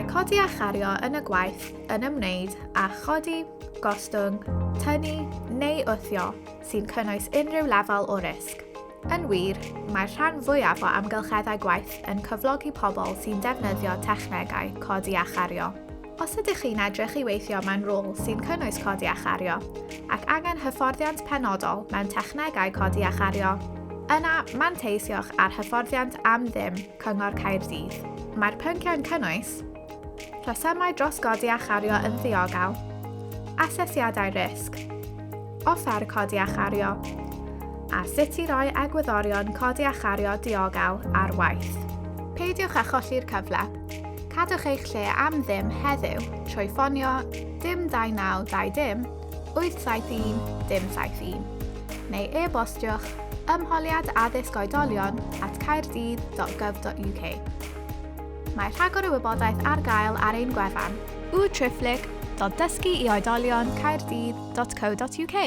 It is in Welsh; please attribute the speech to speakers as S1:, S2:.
S1: Mae codi a chario yn y gwaith yn ymwneud â chodi, gostwng, tynnu neu wthio sy'n cynnwys unrhyw lefel o risg. Yn wir, mae'r rhan fwyaf o amgylcheddau gwaith yn cyflogi pobl sy'n defnyddio technegau codi a chario. Os ydych chi'n edrych i weithio mewn rôl sy'n cynnwys codi a chario, ac angen hyfforddiant penodol mewn technegau codi a chario, yna manteisiwch ar hyfforddiant am ddim Cyngor Caerdydd. Mae'r pynciau'n cynnwys, Rhesymau dros godi a chario yn ddiogel, asesiadau risg, offer codi a chario, a sut i roi egwyddorion codi a chario diogel ar waith. Peidiwch â cholli'r cyfle. Cadwch eich lle am ddim heddiw trwy ffonio dim 2920 871 dim 71 neu e-bostiwch ymholiad addysg oedolion at caerdydd.gov.uk. Mae rhagor o wybodaeth ar gael ar ein gwefan www.dysguioedolioncaerdydd.co.uk.